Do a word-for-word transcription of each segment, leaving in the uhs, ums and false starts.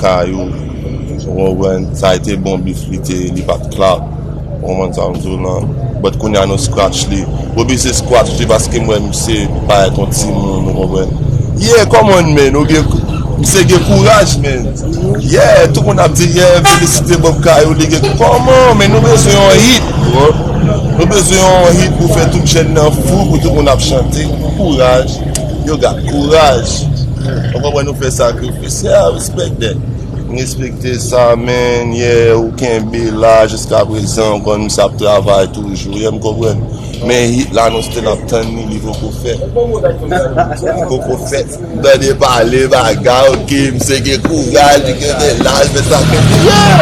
Kay ou, ou konprann, sa a te bon bif li te, li pa t klap. Ou konprann sa m di w lan? But kounye a nou scratch li. Bobby se scratch li paske m wè misye parèt yon timoun, ou konprann? Yeah, come on, man, ou gen, misye gen kouraj, man. Yeah, tout moun ap di, yeah, felisite Bob Kay ou, li gen, come on, man, nou bezwen yon hit, bro. Nou bezwen yon hit pou fè tout jèn nan fou, pou tout moun ap chante. Kouraj. Yo got kouraj. Ou konprann, nou fè sakrifis. Yeah, I respect that. M respekte sa, man. Yeah, ou kenbe la jiska prezan. Ou konn misye ap travay toujou. Yeah, m konprann. Men hit la, nou still ap tann li, li poko fèt. Li poko fèt. Tande pale, bagay, ok, misye gen kouraj, li gen laj, men sa fè. Yeah!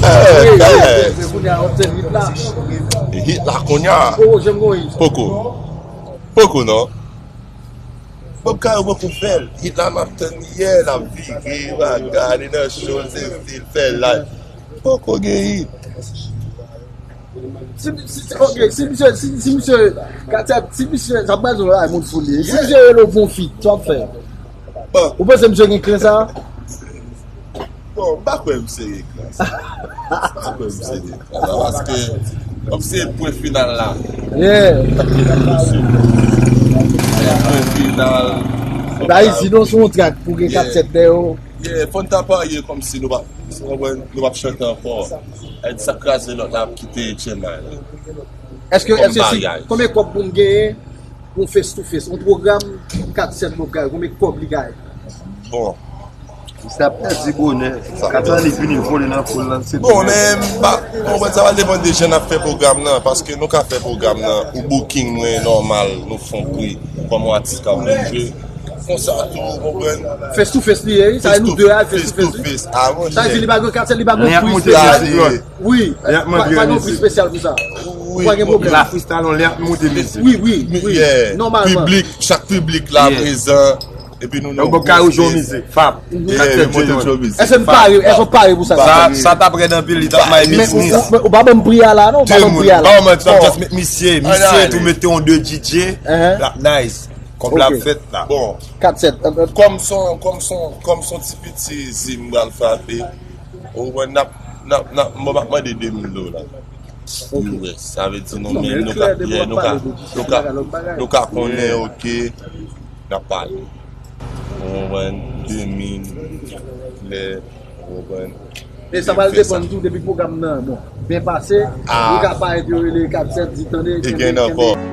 Yeah, yeah. Hit la kounye a. Poko. Poko non. Bob Kay ou poko fè l. Hit la m ap tann li yè, l ap vire, bagay, li nan show, se stil, fè live. Poko gen hit. Si, si, ok, si misye, si, si misye, Katyèt, si misye, sa pral di w la, moun fou li. Si misye rele w pou yon feat, sa w ap fè? Bon. Ou panse misye gen kren sa? Bon, m pa kwè misye gen kren sa. M pa kwè misye gen kren sa, paske, kòm se pwen final la. Yeah. Pwen final. Dayiti, non, se yon track pou gen Katyèt dèyè w. Yeah, fò n ta parye kòmsi nou pa, nou p ap chante ankò. Èd sa kraze lòt la ap kite H M I la. Èske, èske si, konbyen kòb pou m genyen pou face to face? Yon pwogram Katsèt Bob Kay, konbyen kòb li gaye? Bon. Sa pèdi bonè. Katra li vini vole nan foul lan, se bon, men m pa, bon, sa va depann de jan n ap fè pwogram nan, paske nou ka fè pwogram nan, ou booking mwen nòmal, nou fè yon pri, kòm yon atis k ap vin jwe. Konsa tou, ou konprann? Face to face li ye, wi. Sa e nou de a, face to face, wi. Sa vle di li pa gen kat, li pa gen pri espesyal. Wi. Pa gen pri espesyal pou sa. Wi. Pa gen pwoblèm. La freestyle, lè ap monte mizik. Wi, wi, wi. Nòmalman. Piblik, chak piblik la prezan. Epi nou nan yon gwo stage. Fap. Èske n pare, èske w pare pou sa? Sa, sa t ap rèd anpil, li t ap may miss, miss. Ou pa ban m pri a la, non? Ou pa ban m pri a la. Bon, just met misye, misye tou mete yon de D J. L ap nice. Kòb la ap fèt la. Bon. Kat sèt. Kòm son, kòm son, kòm son ti piti zi m pral frape. Ou wè, n ap, n ap, n ap, mwen m ap mande de mil dola. U S. Sa vle di nou menm, nou ka, nou ka, nou ka, nou ka konnen, ok, n ap pale. Ou konprann? De mil, lè, ou konprann? E sa pral depann tou depi pwogram nan, bon, byen pase, nou ka parèt, yo rele kat sèt, di tande, kenbe, kenbe.